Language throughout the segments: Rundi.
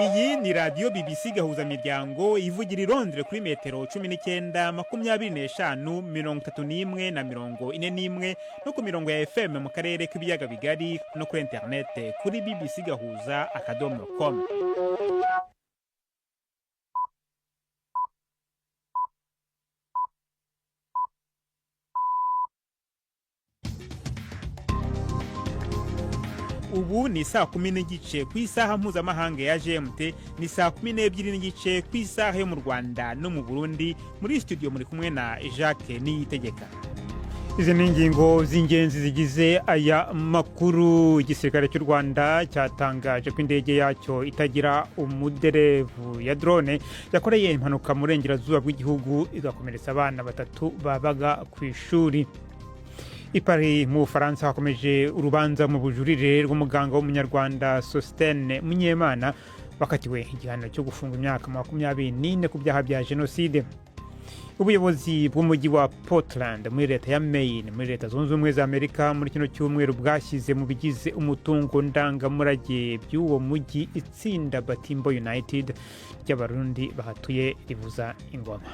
Iyi ni radiyo BBC Gahuzamiryango ivugira i Londres kuri metero 19, 25, 31 na 41, no ku mirongo ya FM mu karere k'ibiyaga bigari, no kuri interinete kuri bbcgahuza.com. Ubu ni saa 10:30 ku isaha mpuzamahanga ya GMT, ni saa 12:30 ku isaha yo mu Rwanda no mu Burundi. Muri studio muri kumwe na Jacques Niyitegeka. Izi ni ingingo z'ingenzi zigize aya makuru. Igisirikare cy'u Rwanda cyatangaje ko indege yacyo itagira umuderevu ya drone yakoreye impanuka mu burengerazuba bw'igihugu, igakomeretsa abana batatu babaga ku ishuri. I Paris mu Bufaransa hakomeje urubanza mu bujurire rw'umuganga w'Umunyarwanda Sosthène Munyemana, bakatiwe igihano cyo gufunga imyaka 24 ku byaha bya jenoside. Ubuyobozi bw'umujyi wa Portland muri leta ya Maine muri Leta Zunze Ubumwe za Amerika muri kino cyumweru bwashyize mu bigize umutungo ndangamurage by'uwo mujyi itsinda Batimbo United ry'Abarundi bahatuye rivuza ingoma.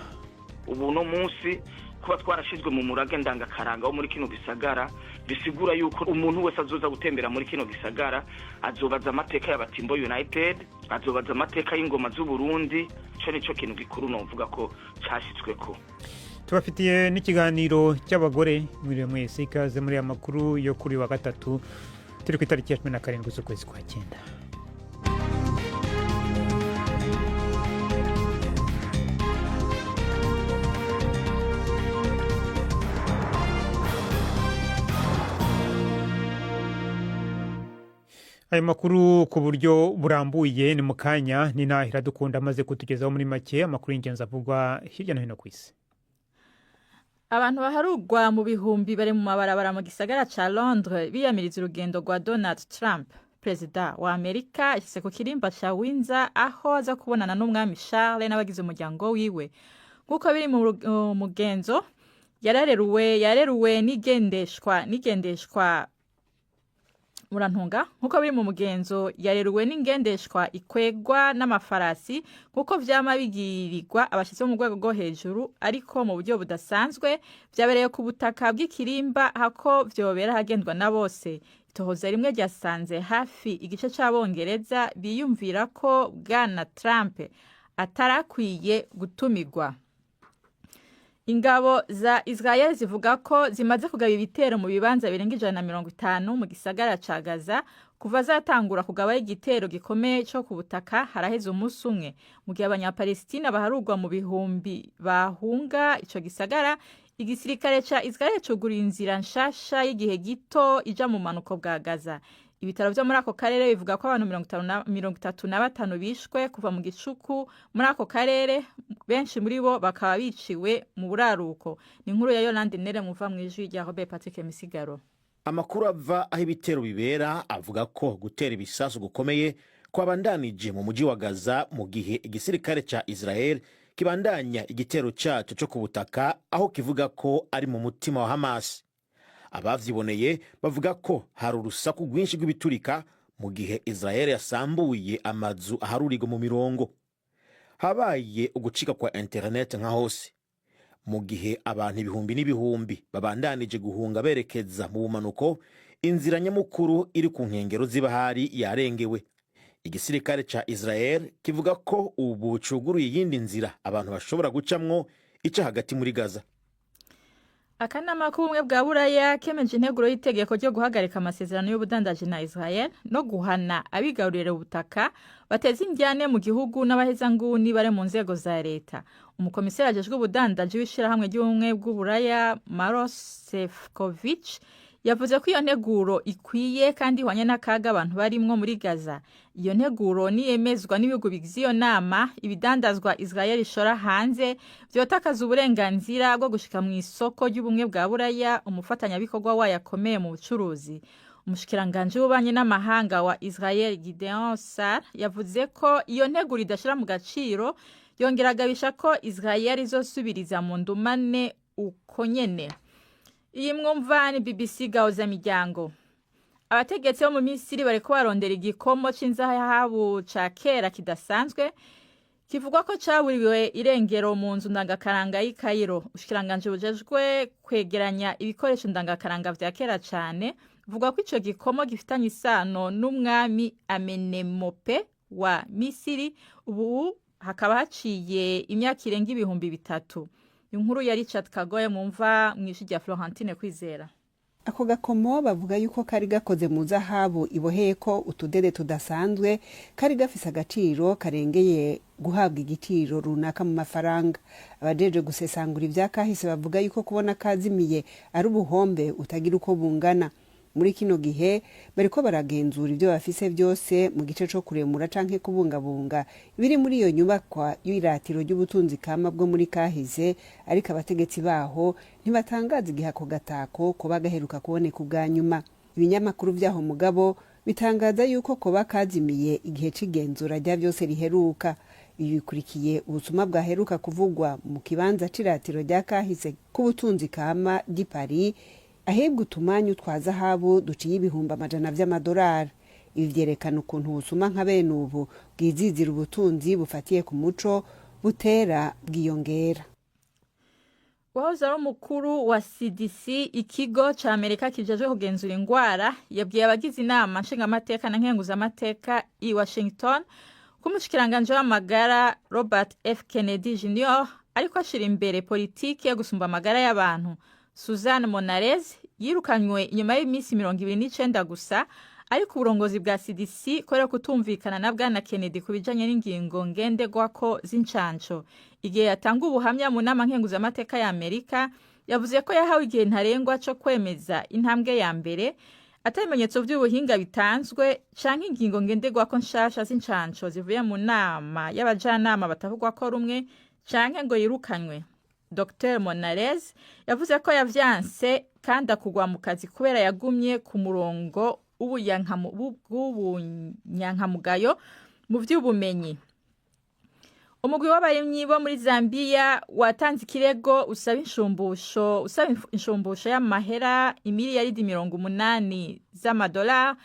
Ubu no munsi kuba twarashyizwe mu murage ndangakaranga wo muri kino gisagara bisigura yuko umuntu wese azoza gutembera muri kino gisagara azobaza amateka y'Abatimbo United, azobaza amateka y'ingoma z'Uburundi. Ico nico kintu gikuru novuga ko cashyizweko. Tubafitiye n'ikiganiro cy'abagore. Mwiriwe mwese, ikaze muri aya makuru yo kuri wa gatatu, turi ku itariki ya 17 z'ukwezi kwa cyenda. Ayo makuru ku buryo burambuye ni mu kanya. Ni nahira dukunda amaze kutugezaho muri make amakuru y'ingenzi avugwa hirya no hino ku isi. Abantu baharugwa mu bihumbi bari mu mabarabara mu gisagara ca Londres biyamiriza urugendo rwa Donald Trump. Perezida wa Amerika yashyize ku kirimba ca Windsor, aho aza kubonana n'umwami Charles n'abagize umuryango wiwe. Nk'uko biri mu mugenzo, yareruwe n'igendeshwa, murantunga, nk'uko biri mu mugenzo yareruwe n'ingendeshwa ikwegwa n'amafarasi, nk'uko vyama bigirirwa abashitsi bo mu rwego rwo hejuru, ariko mu buryo budasanzwe vyabereye ku butaka bw'ikirimba hako vyobera hagendwa na bose. Itohoza rimwe ryasanze hafi igice c'Abongereza biyumvira ko bwana Trump atarakwiye gutumirwa. Ingabo za Israel zivuga ko zimaze kugaba ibitero mu bibanza birenga 150 mu gisagara ca Gaza kuva zatangura kugabayo igitero gikomeye co ku butaka haraheze umunsi umwe, mu gihe Abanyapalestina baharurwa mu bihumbi bahunga ico gisagara. Igisirikare ca Israel cuguriye inzira nshasha y'igihe gito ija mu manuko bwa Gaza. Ibitaro vyo muri ako karere bivuga ko abantu 35 bishwe kuva mu gicuku muri ako karere, benshi muri bo bakaba biciwe mu buraruko. Ni inkuru ya Yolande Nere muva mu ijwi rya Robert Patrick Misigaro. Amakuru ava aho ibitero bibera avuga ko gutera ibisasu gukomeye kwabandanije mu mujyi wa Gaza, mu gihe igisirikare ca Israel kibandanya igitero caco co ku butaka aho kivuga ko ari mu mutima wa Hamas. Abavyiboneye bavuga ko hari urusaku rwinshi rw'ibiturika mu gihe Israel yasambuye amazu aharurirwa mu mirongo. Habaye ugucika kwa internet nka hose, mu gihe abantu ibihumbi n'ibihumbi babandanije guhunga berekeza mu bumanuko. Inzira nyamukuru iri ku nkengero z'ibahari yarengewe. Igisirikare ca Israel kivuga ko ubu cuguruye iyindi nzira abantu bashobora gucamwo ica hagati muri Gaza. Akanama k'Ubumwe bwa Buraya kemeje integuro y'itegeko ryo guhagarika amasezerano y'ubudandaji na Israel no guhana abigarurira ubutaka, bateza indyane mu gihugu n'abahezanguni bari mu nzego za leta. Umukomiseri ajejwe ubudandaji w'ishirahamwe ry'Ubumwe bw'Uburaya, Maros Sefcovic, yavuze ko iyo nteguro ikwiye kandi ihwanye n'akaga abantu barimwo muri Gaza. Iyo nteguro niyemezwa n'ibihugu bigize iyo nama, ibidandazwa Israel ishora hanze vyotakaza uburenganzira bwo gushika mu isoko ry'Ubumwe bwa Buraya, umufatanyabikorwa wayo akomeye mu bucuruzi. Umushikiranganji w'ububanyi n'amahanga wa Israel, Gideon Sar, yavuze ko iyo nteguro idashira mu gaciro, yongera agabisha ko Israel izosubiriza mu ndumane uko nyene. Iyi mwumva ni BBC Gahuzamiryango. Abategetsi bo mu Misiri bariko barondera igikomo c'inzahabu ca kera kidasanzwe kivugwa ko caburiwe irengero mu nzu ndangakaranga y'i Cairo. Ubushikiranganji bujejwe kwegeranya ibikoresho ndangakaranga vya kera cane buvuga ko ico gikomo gifitanye isano n'umwami Amenemope wa Misiri. Ubu hakaba haciye imyaka irenga 3000. Inkuru ya Richard Kagoye mumva mw'ijwi rya Florentine Kwizera. Ako gakomo bavuga yuko kari gakoze mu zahabu iboheyeko utudede tudasanzwe, kari gafise agaciro karengeye guhabwa igiciro runaka mu mafaranga. Abajejwe gusesangura ivyakahise bavuga yuko kubona kazimiye ari ubuhombe utagira uko bungana. Muri kino gihe bariko baragenzura ivyo bafise vyose mu gice co kuremura canke kubungabunga biri muri iyo nyubakwa y'iratiro ry'ubutunzi kama bwo muri kahise, ariko abategetsi baho ntibatangaza igihe ako gatako koba gaheruka kuboneka ubwa nyuma. Ibinyamakuru vyaho mugabo bitangaza yuko koba kazimiye igihe c'igenzura rya vyose riheruka. Ibi bikurikiye ubusuma bwaheruka kuvugwa mu kibanza c'iratiro rya kahise k'ubutunzi kama ry'i Paris, ahebwe utumanyu twa zahabu duciye 100,000 vy'amadolari. Ibi vyerekana ukuntu ubusuma nka bene ubu bwizizira ubutunzi bufatiye ku muco butera bwiyongera. Uwahoze ari umukuru wa CDC, ikigo ca Amerika kijejwe kugenzura ingwara, yabwiye abagize inama nshingamateka na nkenguzamateka i Washington ko umushikiranganji w'amagara Robert F Kennedy Jr ariko ashira imbere politiki yo gusumba amagara y'abantu. Suzanne Monarez yirukanywe inyuma y'iminsi 29 gusa ariko uburongozi bwa CDC kubera kutumvikana na bwana Kennedy ku bijanye n'ingingo ngenderwako z'incanco. Igihe yatanga ubuhamya mu nama nkenguzamateka ya Amerika, yavuze ko yahawe igihe ntarengwa co kwemeza intambwe ya mbere ata ibimenyetso vy'ubuhinga bitanzwe canke ingingo ngenderwako nshasha z'incanco zivuye mu nama y'abajanama batavugwako rumwe, canke ngo yirukanywe. Dr Monarez yavuze ko yavyanse kandi akugwa mu kazi kubera yagumye ku murongo w'ubunyankamugayo mu vy'ubumenyi. Umugwi w'abarimyi bo muri Zambia watanze ikirego usaba inshumbusho y'amahera imiliyaridi 80 z'amadolari,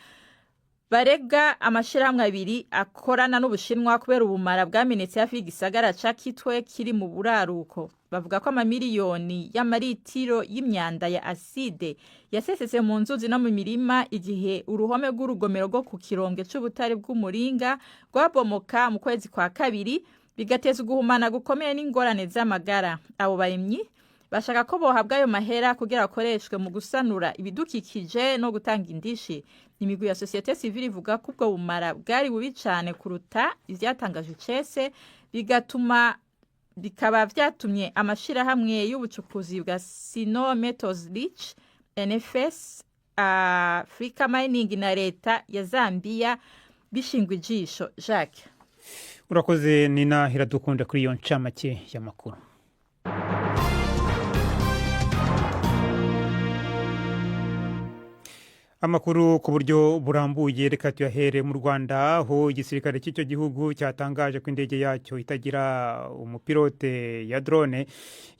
barega amashirahamwe abiri akorana n'Ubushinwa kubera ubumara bwamenetse hafi y'igisagara ca Kitwe kiri mu buraruko. Bavuga ko amamiliyoni y'amaritiro y'imyanda ya aside yasesetse mu nzuzi no mu mirima igihe uruhome rw'urugomero rwo ku kironge c'ubutare bw'umuringa rwabomoka mu kwezi kwa kabiri, bigateza uguhumana gukomeye n'ingorane z'amagara. Abo barimyi bashaka ko bohabwa ayo mahera kugira akoreshwe mu gusanura ibidukikije no gutanga indishi. Imigwi ya société civile ivuga ko ubwo bumara bwari bubi cane kuruta ivyatangajwe icese, bigatuma bikaba vyatumye amashirahamwe y'ubucukuzi bwa Sino Metals Leach, NFS, Africa Mining na leta ya Zambia bishingwa ijisho. Jacques. Urakoze Nina Iradukunda kuri iyo ncamake y'amakuru. Amakuru ku buryo burambuye reka tuyahere mu Rwanda, aho igisirikare cy'icyo gihugu cyatangaje ko indege yacyo itagira umupilote ya drone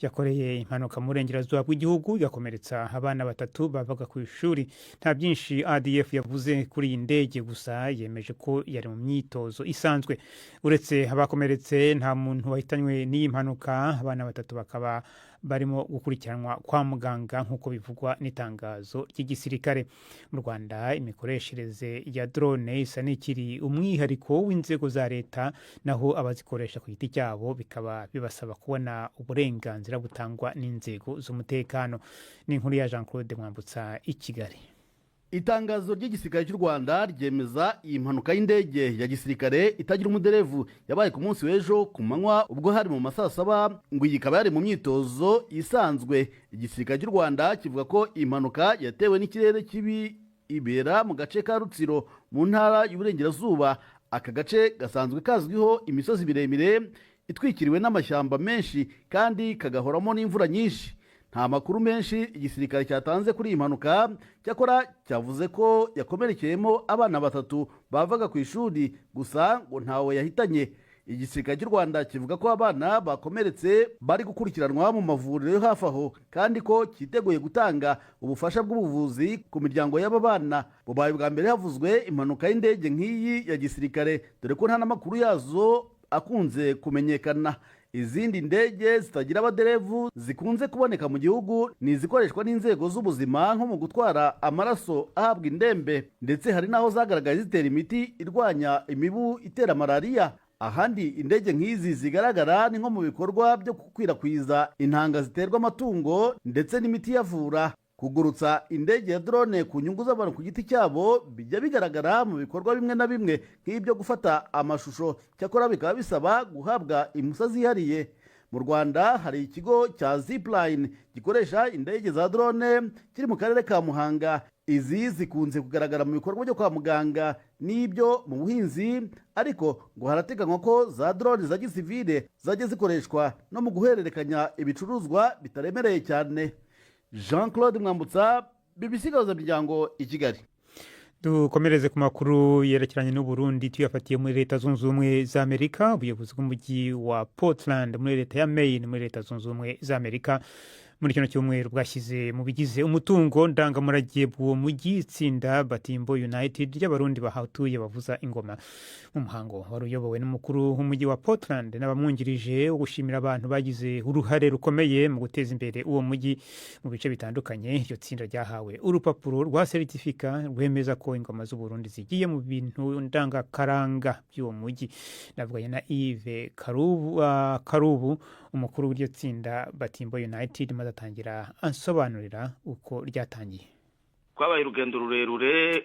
yakoreye impanuka mu burengerazuba bw'igihugu, igakomeretsa abana batatu bavaga ku ishuri. Nta byinshi ADF yavuze kuri iyi ndege, gusa yemeje ko yari mu myitozo isanzwe. Uretse abakomeretse, nta muntu wahitanywe n'iyi mpanuka. Abana batatu bakaba barimo gukurikiranwa kwa muganga nk'uko bivugwa n'itangazo ry'igisirikare. Mu Rwanda imikoreshereze ya drone isa n'ikiri umwihariko w'inzego za leta, naho abazikoresha ku giti cyabo bikaba bibasaba kubona uburenganzira butangwa n'inzego z'umutekano. Ni inkuru ya Jean Claude Mwambutsa i Kigali. Itangazo ry'igisirikare cy'u Rwanda ryemeza iyi mpanuka y'indege ya gisirikare itagira umuderevu yabaye ku munsi w'ejo ku manywa, ubwo hari mu masaa 7, ngo iyi ikaba yari mu myitozo isanzwe. Igisirikare cy'u Rwanda kivuga ko iyi mpanuka yatewe n'ikirere kibi, ibera mu gace ka Rutsiro mu ntara y'Uburengerazuba. Aka gace gasanzwe kazwiho imisozi miremire itwikiriwe n'amashyamba menshi kandi kagahoramo n'imvura nyinshi. Nta makuru menshi igisirikare cyatanze kuri iyi mpanuka, cyakora cyavuze ko yakomerekeyemo abana batatu bavaga ku ishuri, gusa ngo ntawe yahitanye. Igisirikare cy'u Rwanda kivuga ko abana bakomeretse bari gukurikiranwa mu mavuriro yo hafi aho, kandi ko cyiteguye gutanga ubufasha bw'ubuvuzi ku miryango y'aba bana. Bubaye bwa mbere havuzwe impanuka y'indege nk'iyi ya gisirikare, dore ko nta n'amakuru yazo akunze kumenyekana. Izindi ndege zitagira abaderevu zikunze kuboneka mu gihugu ni izikoreshwa n'inzego z'ubuzima, nko mu gutwara amaraso ahabwa indembe, ndetse hari n'aho zagaragaye zitera imiti irwanya imibu itera malariya. Ahandi indege nk'izi zigaragara ni nko mu bikorwa byo gukwirakwiza intanga ziterwa amatungo ndetse n'imiti iyavura. Kugurutsa indege ya drone ku nyungu z'abantu ku giti cyabo bijya bigaragara mu bikorwa bimwe na bimwe nk'ibyo gufata amashusho, cyakora bikaba bisaba guhabwa impushya zihariye. Mu Rwanda hari ikigo cya Zipline gikoresha indege za drone kiri mu karere ka Muhanga. Izi zikunze kugaragara mu bikorwa byo kwa muganga n'ibyo mu buhinzi, ariko ngo harateganywa ko za drone za gisivile zajya zikoreshwa no mu guhererekanya ibicuruzwa bitaremereye cyane. Jean Claude Mwambutsa, BBC Gahuzamiryango, i Kigali. Dukomereze ku makuru yerekeranye n'Uburundi tuyafatiye muri Leta Zunze Ubumwe za Amerika. Ubuyobozi bw'umujyi wa Portland muri leta ya Maine muri Leta Zunze Ubumwe za Amerika muri kino cyumweru bwashyize mu bigize umutungo ndangamurage bw'uwo mujyi itsinda Batimbo United ry'Abarundi bahatuye bavuza ingoma. Mu muhango wari uyobowe n'umukuru w'umujyi wa Portland n'abamwungirije wo gushimira abantu bagize uruhare rukomeye mu guteza imbere uwo mujyi mu bice bitandukanye, iryo tsinda ryahawe urupapuro rwa seritifika rwemeza ko ingoma z'Uburundi zigiye mu bintu ndangakaranga by'uwo mujyi. Navuganye na Yves Karubu, Karubu, umukuru w'iryo tsinda Batimbo United, maze atangira ansobanurira uko ryatangiye. Twabaye urugendo rurerure.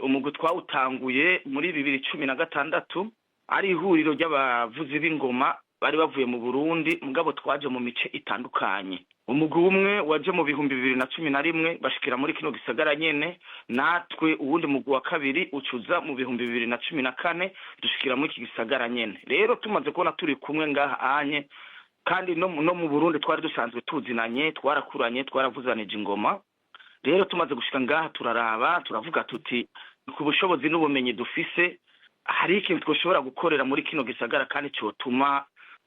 Umugwi twawutanguye muri 2016, ari ihuriro ry'abavuzi b'ingoma bari bavuye mu Burundi, mugabo twaje mu mice itandukanye. Umugwi umwe waje mu 2011, bashikira muri kino gisagara nyene natwe. Uwundi mugwi wa kabiri ucuza mu 2014, dushikira muri iki gisagara nyene. Rero tumaze kubona turi kumwe ngaha anye, kandi no mu Burundi twari dusanzwe tuzinanye, twarakuranye, twaravuzanije ingoma. Rero tumaze gushika ngaha turaraba, turavuga tuti ku bushobozi n'ubumenyi dufise hari ikintu twoshobora gukorera muri kino gisagara kandi cotuma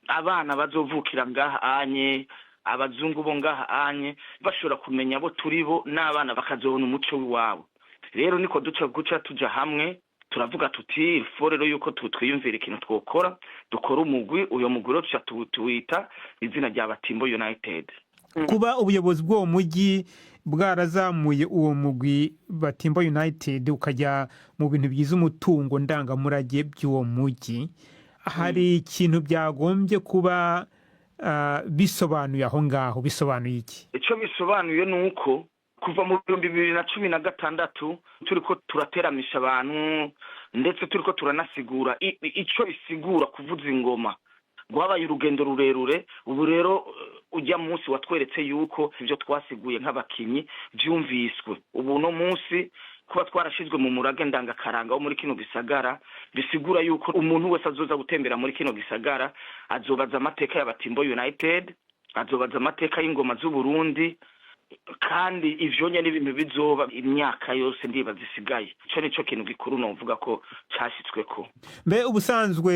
abana bazovukira ngaha anye, abazungu bo ngaha anye, bashobora kumenya abo turi bo, n'abana bakazobona umuco w'iwabo. Rero niko duca guca tuja hamwe, turavuga tuti faut rero yuko twiyumvira ikintu twokora, dukora umugwi. Uyo mugwi rero tuca tuwita izina rya Batimbo United. Kuba ubuyobozi bw'uwo mujyi bwarazamuye uwo mugwi Batimbo United ukajya mu bintu bigize umutungo ndangamurage by'uwo mujyi, hari ikintu byagombye kuba bisobanuye aho ngaho? Bisobanuye iki? Icyo bisobanuye ni uko kuva mu 2016 turiko turateramisha abantu, ndetse turiko turanasigura ico bisigura kuvuza ingoma. Rwabaye urugendo rurerure. Ubu rero ujya munsi watweretse yuko ibyo twasiguye nk'abakinyi byumviswe. Ubu no munsi kuba twarashizwe mu murage ndangakaranga wo muri kino gisagara bisigura yuko umuntu wese azoza gutembera muri kino gisagara azobaza amateka y'Abatimbo United, azobaza amateka y'ingoma z'Uburundi, kandi ivyo nyene n'ibintu bizoba imyaka yose ndibaza isigaye. Ico nico kintu gikuru novuga ko cashitsweko. Mbe ubusanzwe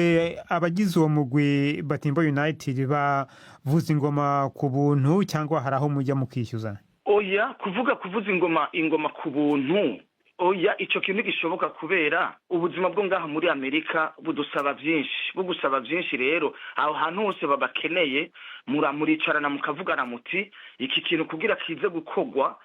abagize uwo mugwi Batimbo United bavuza ingoma ku buntu cyangwa hari aho mujya mukishyuza? Oya, kuvuga kuvuza ingoma ku buntu, oya, ico kintu gishoboka, kubera ubuzima bwo ngaha muri Amerika budusaba vyinshi, bugusaba vyinshi. Rero aho hantu hose babakeneye muricarana mukavugana muti iki kintu kugira kize gukorwa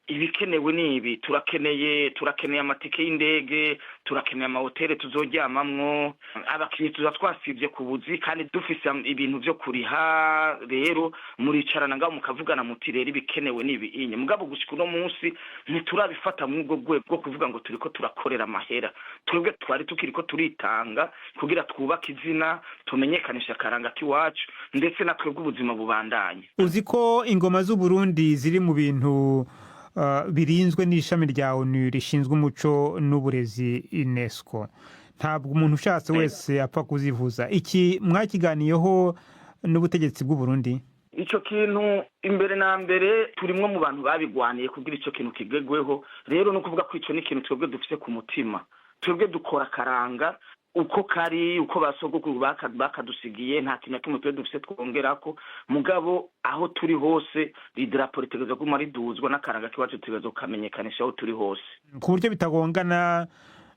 ibikenewe ni ibi, turakeneye amatike y'indege, turakeneye amahoteli tuzoryamamwo, abakinyi tuza twasivye ku buzi kandi dufise ibintu vyo kuriha. Rero muricarana ngaho mukavugana muti rero ibikenewe ni ibi inye. Mugabo gushika uno munsi ntiturabifata mw'ubwo rwego rwo kuvuga ngo turiko turakorera amahera. Twebwe twari tukiriko turitanga kugira twubake izina, tumenyekanishe akaranga k'iwacu, ndetse na twebwe ubuzima bubandanye. Uzi ko ingoma z'Uburundi ziri mu bintu birinzwe n'ishami rya ONU rishinzwe umuco n'uburezi, UNESCO? Ntabwo umuntu ushatse wese apfa kuzivuza. Iki mwakiganiyeho n'ubutegetsi bw'Uburundi? Ico kintu imbere na mbere turimwo mu bantu babigwaniye kugira ico kintu kigegweho. Rero ni ukuvuga ko ico ni ikintu twebwe dufise ku mutima. Twebwe dukora akaranga. Uko kari, uko basogokuru bakadusigiye, nta kintu na kimwe twe dufise twongerako. Mugabo aho turi hose idarapo ritegerezwa kuguma riduzwa, n'akaranga k'iwacu tutegerezwa kukamenyekanisha aho turi hose. Ku buryo bitagongana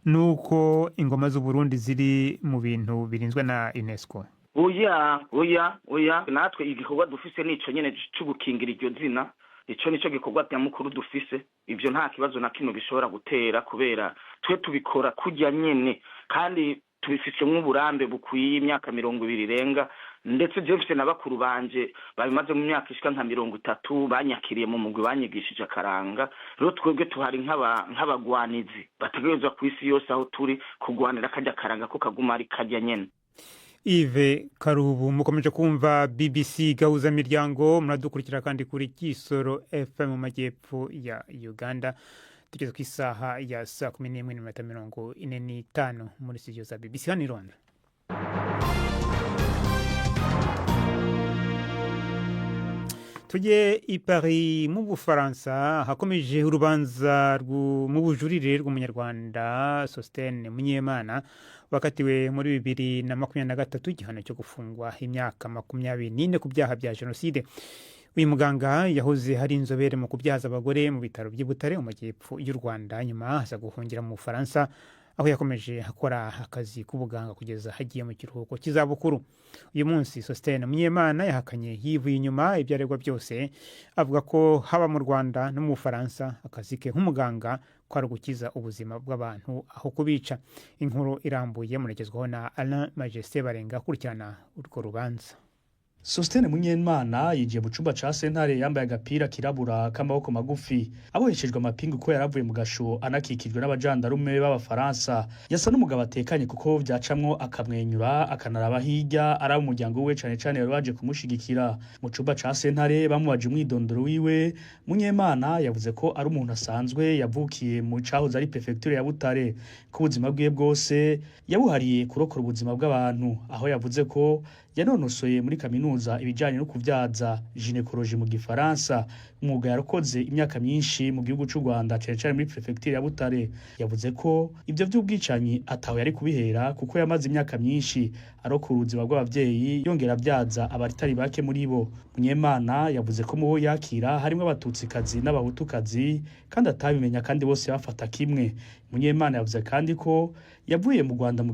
n'uko ingoma z'Uburundi ziri mu bintu birinzwe na UNESCO? Oya, oya, oya, natwe igikorwa dufise nico nyene co gukingira iryo zina. Ico nico gikorwa nyamukuru dufise. Ivyo nta kibazo na kimwe bishobora gutera, kubera twe tubikora kurya nyene kandi tubifisemwo uburambe bukwiye, imyaka 20 irenga. Ndetse je mfise na bakuru banje babimaze mu myaka ishika nka 30, banyakiriye mu mugwi, banyigishije akaranga. Rero twebwe tuhari nk'abagwanizi bategerezwa ku isi yose aho turi kugwanira karya karanga ko kaguma ari karya nyene. Yves Karubu, mukomeje kumva BBC Gahuza Miryango. Muradukurikira kandi kuri Kisoro FM mu majyepfo ya Uganda. Tugeze ku isaha ya 11:45 muri studio za BBC hano i Londres. Tujye i Paris mu Bufaransa, hakomeje urubanza mu bujurire rw'Umunyarwanda Sostene Munyemana, wakatiwe muri 2023 igihano cyo gufungwa imyaka 24 ku byaha bya jenoside. Uyu muganga yahoze hari inzobere mu kubyaza abagore mu bitaro by'i Butare mu majyepfo y'u Rwanda, nyuma aza guhungira mu Bufaransa, aho yakomeje akora akazi k'ubuganga kugeza hagiye mu kiruhuko cy'izabukuru. Uyu munsi Sostene Munyemana yahakanye yivuye inyuma ibyo aregwa byose, avuga ko haba mu Rwanda no mu Bufaransa akazi ke nk'umuganga ko ari ugukiza ubuzima bw'abantu aho kubica. Inkuru irambuye muregezwaho na Alain Majesté Barenga akurikirana urwo rubanza. Sostene Munyemana yinjiye mu cumba ca sentare yambaye agapira kirabura k'amaboko magufi, aboheshejwe amapingu ko yaravuye mu gasho, anakikijwe n'abajandarume b'Abafaransa. Yasa n'umugabo atekanye kuko vyacamwo akamwenyura, akanaraba hirya araba umuryango wiwe, cane cane bari baje kumushigikira. Mu cumba ca sentare bamubaje umwidondoro wiwe. Munyemana yavuze ko ari umuntu asanzwe yavukiye mu cahoze ari prefecture ya Butare, ko ubuzima bwiwe bwose yabuhariye kurokora ubuzima bw'abantu, aho yavuze ko yanonosoye muri kaminuza ibijanye no kuvyaza, gynécologie mu gifaransa, umwuga yarokoze imyaka myinshi mu gihugu c'u Rwanda, cane cane muri prefecture ya Butare. Yavuze ko ivyo vy'ubwicanyi ataho yari kubihera, kuko yamaze imyaka myinshi arokora ubuzima bw'abavyeyi, yongera avyaza abatari bake muri bo. Munyemana yavuze ko mu bo yakira harimwo Abatutsikazi n'Abahutukazi, kandi atabimenya, kandi bose bafata kimwe. Munyemana yavuze kandi ko yavuye mu Rwanda mu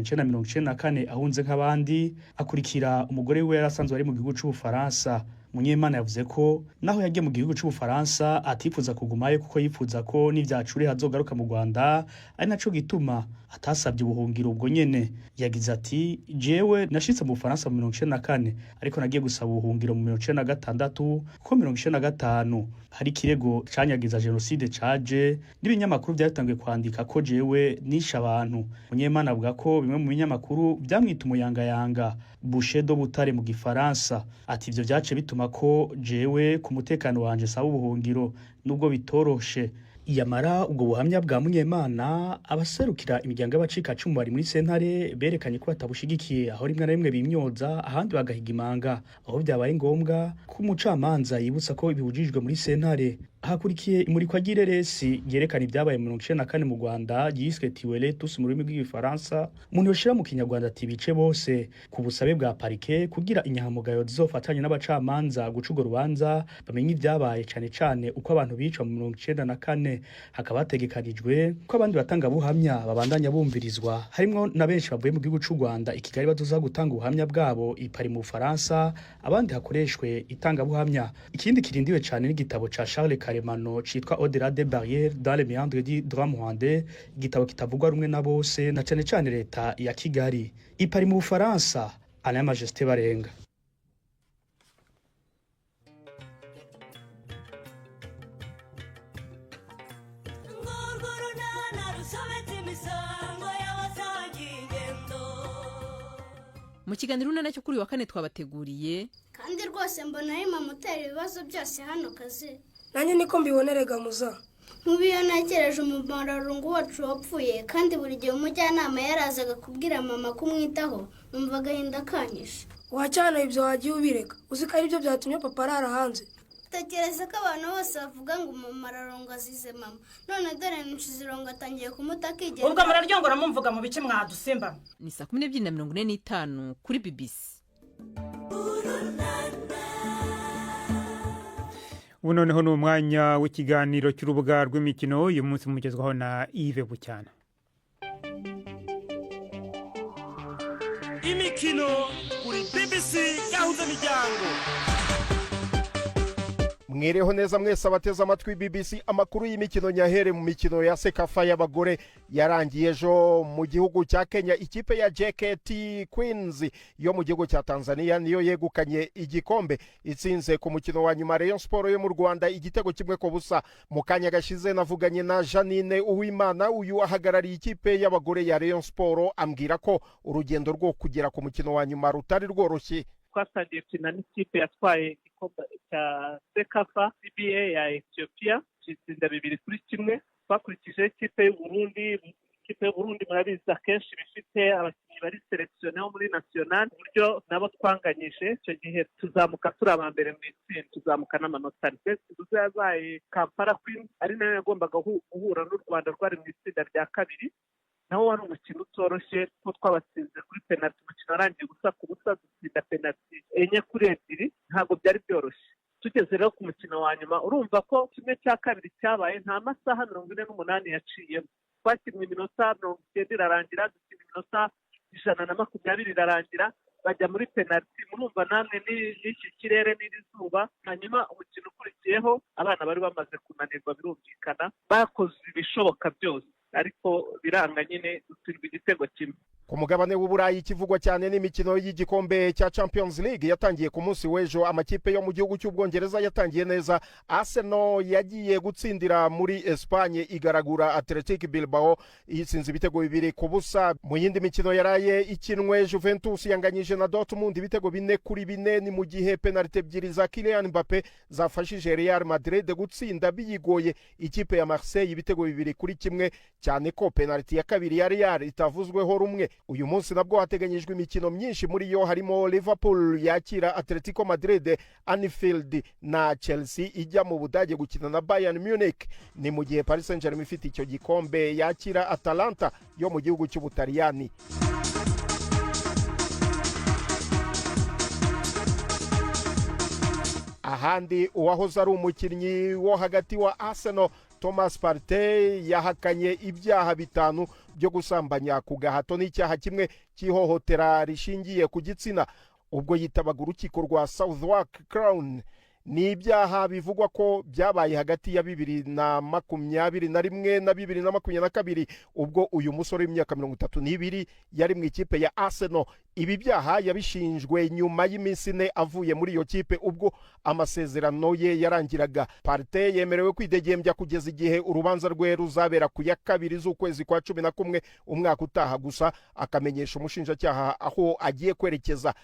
1994 ahunze nk'abandi, akurikira umugore wiwe yari asanzwe ari mu gihugu c'Ubufaransa. Munyemana yavuze ko naho yagiye mu gihugu c'Ubufaransa atifuza kugumayo, kuko yifuza ko n'ivyacure hazogaruka mu Rwanda, ari naco gituma atasabye ubuhungiro ubwo nyene. Yagize ati: "Jewe nashitse mu Bufaransa mu 94, ariko nagiye gusaba ubuhungiro mu 96, kuko 95 hari ikirego canyagiza jenoside caje, n'ibinyamakuru vyatanguye kwandika ko jewe nishe abantu." Munyemana avuga ko bimwe mu binyamakuru vyamwita umuyangayanga, boucher de Butare mu gifaransa. Ati: "Ivyo vyace bituma ko jewe ku mutekano wanje saba ubuhungiro, nubwo bitoroshe." Yamara ubwo buhamya bwa Munyemana, abaserukira imiryango y'abacikacumu bari muri sentare berekanye ko batabushigikiye, aho rimwe na rimwe bimyoza, ahandi bagahiga imanga, aho vyabaye ngombwa ko umucamanza yibutsa ko bibujijwe muri sentare. Hakurikiye imurikwa ry'ireresi ryerekana ibyabaye mu 94 mu Rwanda, ryiswe Tuez-les tous mu rurimi rw'igifaransa, umuntu yoshira mu kinyarwanda ati bice bose, ku busabe bwa parike, kugira inyankamugayo zizofatanye n'abacamanza guca urwo rubanza bamenye ibyabaye, cane cane uko abantu bicwa mu 94. Hakaba hategekanijwe ko abandi batangabuhamya babandanya bumvirizwa, harimwo na benshi bavuye mu gihugu c'u Rwanda i Kigali bazoza gutanga ubuhamya bwabo i Paris mu Bufaransa, abandi hakoreshwe itangabuhamya. Ikindi kirindiwe cane n'igitabo ca Charles Karemano citwa Au-delà des barrières dans les méandres du drame rwandais, igitabo kitavugwa rumwe na bose, na cane cane leta ya Kigali. I Paris mu Bufaransa, Alain Majesté Barenga. Mu kiganiro Urunana cyo kuri uyu wa kane twabateguriye: Kandi rwose mbona ari mama utera ibibazo byose hano kazi. Nanjye niko mbibonere muza. Nk'ubu iyo ntekereje umumararungu wacu wapfuye, kandi buri gihe umujyanama yarazaga kubwira mama kumwitaho, numva agahinda kanyishe. Wacyana ibyo wagiye ubireka, uzi ko aribyo byatumye papa arara hanze. Dutekereza ko abantu bose bavuga ngo umumararungu azize mama, none dore Nshizirungu atangiye kumuta akigenda. Ubwo muraryongora mumvuga mu bice mwadusimba. Ni 12:45 kuri BBC. Ubu noneho ni umwanya w'ikiganiro cy'urubuga rw'imikino, uyu munsi mugezwaho na Yves Bucyana. Imikino kuri BBC Gahuza Miryango. Mwireho neza mwese abateze amatwi BBC. Amakuru y'imikino nyahere mu mikino ya CECAFA y'abagore yarangiye ejo mu gihugu cya Kenya. Ikipe ya JKT Queens yo mu gihugu cya Tanzania niyo yegukanye igikombe, itsinze ku mukino wa nyuma Rayon Sport yo mu Rwanda igitego 1-0. Mu kanya gashize navuganye na Janine Uwimana, uyu ahagarariye ikipe y'abagore ya Rayon Sport, ambwira ko urugendo rwo kugera ku mukino wa nyuma rutari rworoshye. Twatangiye gukina n'ikipe yatwaye igikombe cya CECAFA CBA ya Ethiopia, tuyitsinda 2-1. Twakurikijeho ikipe y'Uburundi. Ikipe y'Uburundi murabizi akenshi iba ifite abakinnyi bari sélectionnés bo muri national, ku buryo nabo twanganyije icyo gihe, tuzamuka turi aba mbere mu itsinda, tuzamuka n'amanota ane. Tuzi yabaye Kampala Queen, ari nayo yagombaga guhura n'u Rwanda rwari mu itsinda rya kabiri. Nawo wari umukino utoroshye kuko twabatsinze kuri penaliti. Umukino warangiye 0-0, dutsinda penaliti 4-2. Ntabwo byari byoroshye. Tugeze rero ku mukino wa nyuma, urumva ko 1/2 cyabaye, nta masaha 48 yaciyemo. Twakinnye iminota 90 irarangira, dukina iminota 120 irarangira, bajya muri penaliti. Murumva namwe n'iki kirere n'iri zuba. Hanyuma umukino ukurikiyeho abana bari bamaze kunanirwa, birumvikana, bakoze ibishoboka byose ariko biranga nyine, dutsindwa igitego kimwe. Ku mugabane w'Uburayi, ikivugwa cyane n'imikino y'igikombe cya Champions League yatangiye ku munsi w'ejo. Amakipe yo mu gihugu cy'Ubwongereza yatangiye neza. Arsenal yagiye gutsindira muri Espagne, igaragura Athletic Bilbao, itsinze ibitego 2-0. Mu yindi mikino yaraye ikinwe, Juventus yanganyije na Dortmund ibitego 4-4. Ni mu gihe penalite ebyiri za Kylian Mbappe zafashije Real Madrid gutsinda biyigoye ikipe ya Marseille ibitego 2-1, cyane ko penaliti ya kabiri ya Real itavuzweho rumwe. Uyu munsi nabwo hateganyijwe imikino myinshi, muri yo harimo Liverpool yakira Atletico Madrid Anfield na Chelsea ijya mu Budage gukina na Bayern Munich. Ni mu gihe Paris Saint Germain ifite icyo gikombe yakira Atalanta yo mu gihugu cy'Ubutaliyani. Ahandi, uwahoze ari umukinnyi wo hagati wa Arsenal Thomas Partey yahakanye ibyaha bitanu byo gusambanya ku gahato n'icyaha kimwe cy'ihohotera rishingiye ku gitsina ubwo yitabaga urukiko rwa Southwark Crown. Ni ibyaha bivugwa ko byabaye hagati ya 2021 na 2022, ubwo uyu musore w'imyaka 32 yari mu ikipe ya Arsenal. Ibi byaha yabishinjwe nyuma y'iminsi 4 avuye muri iyo kipe, ubwo amasezerano ye yarangiraga. Partey yemerewe kwidegembya kugeza igihe urubanza rwe ruzabera ku ya 2 z'ukwezi kwa 11 umwaka utaha, gusa akamenyesha umushinjacyaha aho agiye kwerekeza.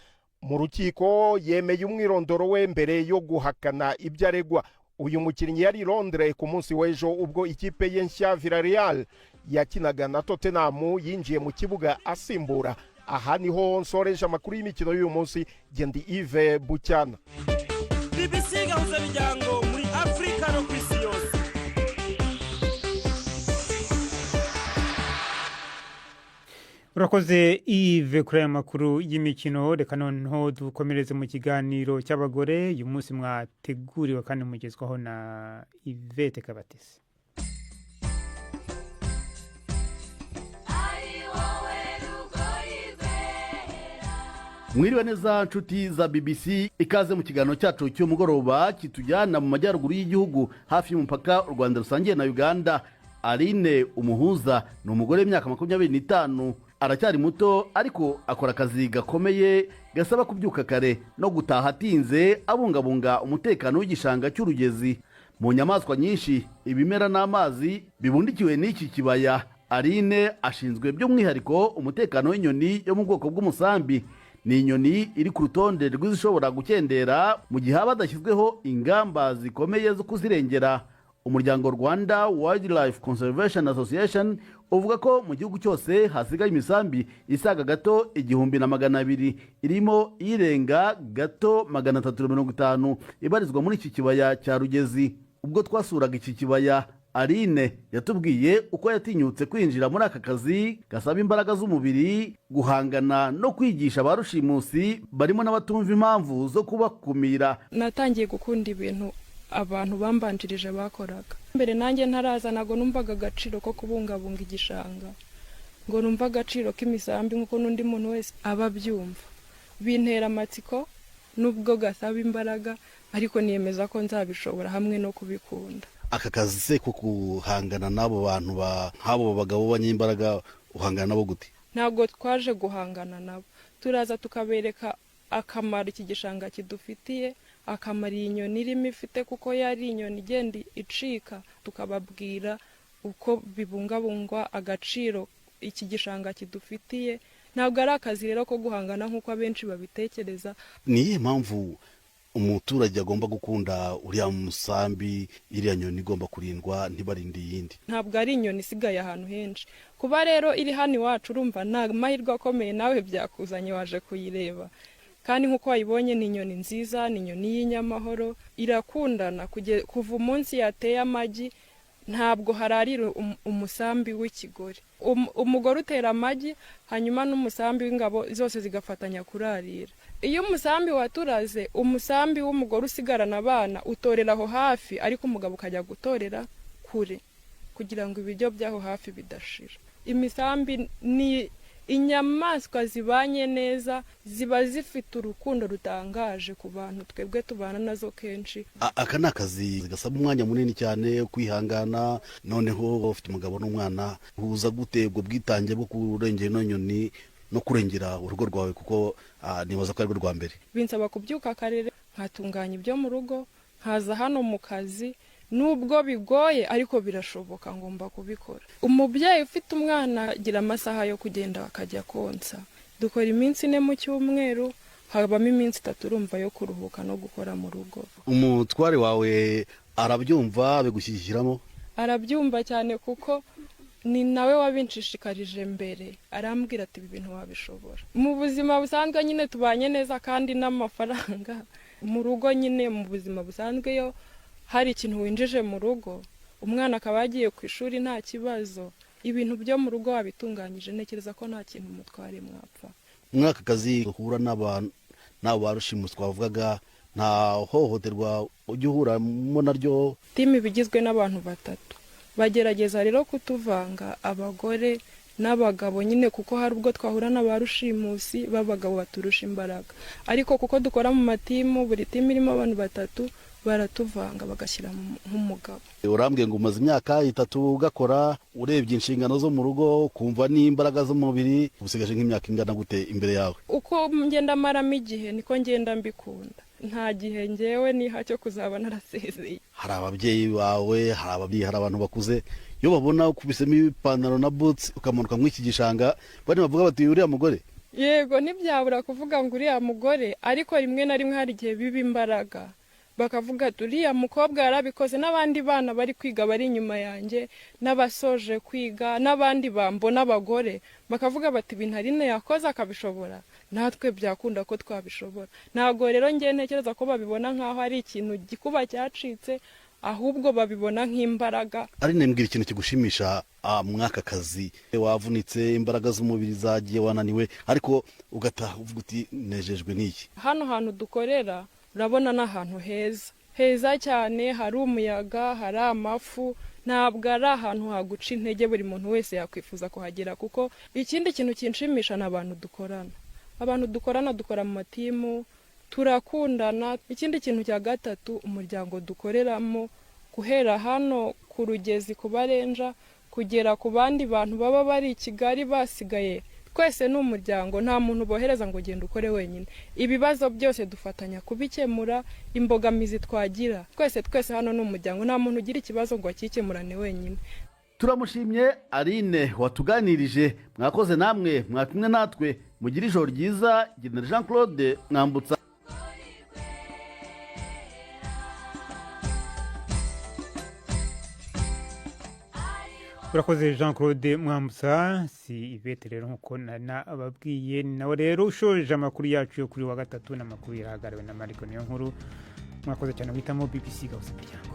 Mu rukiko yemeye umwirondoro we mbere yo guhakana ibyo aregwa. Uyu mukinnyi yari i Londres ku munsi w'ejo ubwo ikipe ye nshya Villarreal yakinaga na Tottenham, yinjiye mu kibuga asimbura. Aha niho nsoreje amakuru y'imikino y'uyu munsi. Gendi Yves Bucyana. BBC Gahuza Miryango muri Afurika no ku isi yose. Urakoze Yves kuri aya makuru y'imikino. Reka noneho dukomereze mu kiganiro cy'abagore, uyu munsi mwateguriwe kandi mugezwaho na Yvette Kabatesi. Mwiriwe neza nshuti za BBC, ikaze mu kiganiro cyacu cy'umugoroba kitujyana mu majyaruguru y'igihugu, hafi y'umupaka u Rwanda rusangiye na Uganda. Aline Umuhuza ni umugore w'imyaka 25, aracyari muto ariko akora akazi gakomeye gasaba kubyuka kare no gutaha atinze, abungabunga umutekano w'igishanga cy'Urugezi. Mu nyamaswa nyinshi, ibimera n'amazi bibundikiwe n'iki kibaya, Aline ashinzwe by'umwihariko umutekano w'inyoni yo mu bwoko bw'umusambi. Ni inyoni iri ku rutonde rw'izishobora gukendera mu gihe haba hadashyizweho ingamba zikomeye zo kuzirengera. Umuryango Rwanda Wildlife Conservation Association uvuga ko mu gihugu cyose hasigaye imisambi isaga gato 1200, irimo irenga gato 350 ibarizwa muri iki kibaya cya Rugezi. Ubwo twasuraga iki kibaya, Aline yatubwiye uko yatinyutse kwinjira muri aka kazi gasaba imbaraga z'umubiri, guhangana no kwigisha ba rushimusi barimo n'abatumva impamvu zo kubakumira. Natangiye gukunda ibintu abantu bambanjirije bakoraga mbere nanjye ntaraza. Ntabwo numvaga agaciro ko kubungabunga igishanga, ngo numve agaciro k'imisambi nk'uko n'undi muntu wese aba abyumva. Bintera amatsiko, nubwo gasaba imbaraga, ariko niyemeza ko nzabishobora hamwe no kubikunda. Aka kazi se ko guhangana n'abo bantu nk'abo bagabo b'abanyembaraga, uhangana nabo gute? Ntabwo twaje guhangana nabo. Turaza tukabereka akamaro iki gishanga kidufitiye, akamaro iyi nyoni irimo ifite, kuko yari inyoni igenda icika. Tukababwira uko bibungabungwa, agaciro iki gishanga kidufitiye. Ntabwo ari akazi rero ko guhangana nk'uko abenshi babitekereza. Ni iyihe mpamvu umuturage agomba gukunda uriya musambi, iriya nyoni igomba kurindwa, ntibarinde iyindi? Ntabwo ari inyoni isigaye ahantu henshi. Kuba rero iri hano iwacu, urumva ni amahirwe akomeye. Nawe byakuzanye, waje kuyireba, kandi nk'uko wayibonye, ni inyoni nziza, ni inyoni y'inyamahoro, irakundana. Kuva umunsi yateye amagi, ntabwo hararira umusambi w'ikigore. Umugore utera amagi, hanyuma n'umusambi w'ingabo zose zigafatanya kurarira. Iyo umusambi waturaze, umusambi w'umugore usigarana abana utorera aho hafi, ariko umugabo ukajya gutorera kure kugira ngo ibiryo by'aho hafi bidashira. Imisambi ni inyamaswa zibanye neza, ziba zifite urukundo rutangaje ku bantu twebwe tubana nazo kenshi. Aka ni akazi gasaba umwanya munini cyane, kwihangana. Noneho ufite umugabo n'umwana, uhuza gute ubwo bwitange bwo kurengera ino nyoni no kurengera urugo rwawe? Kuko nibaza ko arirwo rwa mbere. Binsaba kubyuka kare, nkatunganya ibyo mu rugo, nkaza hano mu kazi. Nubwo bigoye, ariko birashoboka, ngomba kubikora. Umubyeyi ufite umwana agira amasaha yo kugenda akajya konsa. Dukora iminsi 4 mu cyumweru, habamo iminsi 3 urumva yo kuruhuka no gukora mu rugo. Umutware wawe arabyumva, abigushyigikiramo? Arabyumva cyane, kuko ni nawe wabinshishikarije mbere. Arambwira ati: "Ibi bintu wabishobora." Mu buzima busanzwe nyine tubanye neza, kandi n'amafaranga mu rugo nyine, mu buzima busanzwe, iyo hari ikintu winjije mu rugo, umwana akaba yagiye ku ishuri nta kibazo, ibintu byo mu rugo wabitunganyije, ntekereza ko nta kintu umutware mwapfa. Muri aka kazi uhura n'abantu, n'abo ba rushimusi twavugaga, nta hohoterwa ujya uhuramo naryo? Timu iba igizwe n'abantu batatu. Bagerageza rero kutuvanga, abagore n'abagabo nyine, kuko hari ubwo twahura na ba rushimusi b'abagabo baturusha imbaraga. Ariko kuko dukora mu matimu, buri timu irimo abantu batatu, baratuvanga bagashyira nk'umugabo. Urambwiye ngo umaze imyaka 3 ugakora. Urebye inshingano zo mu rugo, ukumva n'imbaraga z'umubiri, usigaje nk'imyaka ingana gute imbere yawe? Uko ngenda maramo igihe, niko ngenda mbikunda. Nta gihe ngewe niha cyo kuzaba narasezeye. Hari ababyeyi bawe, hari ababyeyi, hari abantu bakuze, iyo babona ukubisemo ipantaro na butsi ukamanuka muri iki gishanga, bari bavuga bati: "Uriya mugore"? Yego, ntibyabura kuvuga ngo uriya mugore, ariko rimwe na rimwe hari igihe biba imbaraga, bakavuga ati: "Uriya mukobwa yarabikoze." N'abandi bana bari kwiga bari inyuma yanjye, n'abasoje kwiga, n'abandi bambona abagore, bakavuga bati: "Ibintu Aline yakoze akabishobora, natwe byakunda ko twabishobora." Ntabwo rero ngewe ntekereza ko babibona nk'aho ari ikintu gikuba cyacitse, ahubwo babibona nk'imbaraga. Aline, mbwira ikintu kigushimisha muri aka kazi. Wavunitse, imbaraga z'umubiri zagiye, wananiwe, ariko ugataha uvuga uti: "Nejejwe n'iki." Hano hantu dukorera, urabona ni ahantu heza, heza cyane, hari umuyaga, hari amafu. Ntabwo ari ahantu haguca intege, buri muntu wese yakwifuza kuhagera. Kuko ikindi kintu kinshimisha ni abantu dukorana. Abantu dukorana, dukora mu matimu, turakundana. Ikindi kintu cya gatatu, umuryango dukoreramo, guhera hano ku Rugezi ku barenja, kugera ku bandi bantu baba bari i Kigali basigaye, twese ni umuryango. Nta muntu bohereza ngo genda ukore wenyine. Ibibazo byose dufatanya kubikemura, imbogamizi twagira twese. Twese hano ni umuryango, nta muntu ugira ikibazo ngo akikemurane wenyine. Turamushimye Aline watuganirije. Mwakoze namwe mwakumwe natwe, mugire ijoro ryiza. Genera Jean Claude Mwambutsa. Urakoze Jean Claude Mwambutsa. Si Ivete rero, nkuko nababwiye, ni nawe rero ushoje amakuru yacu yo kuri wa gatatu, n'amakuru yarahagariwe na Mariko. Niyo nkuru. Mwakoze cyane guhitamo BBC Gahuza Miryango.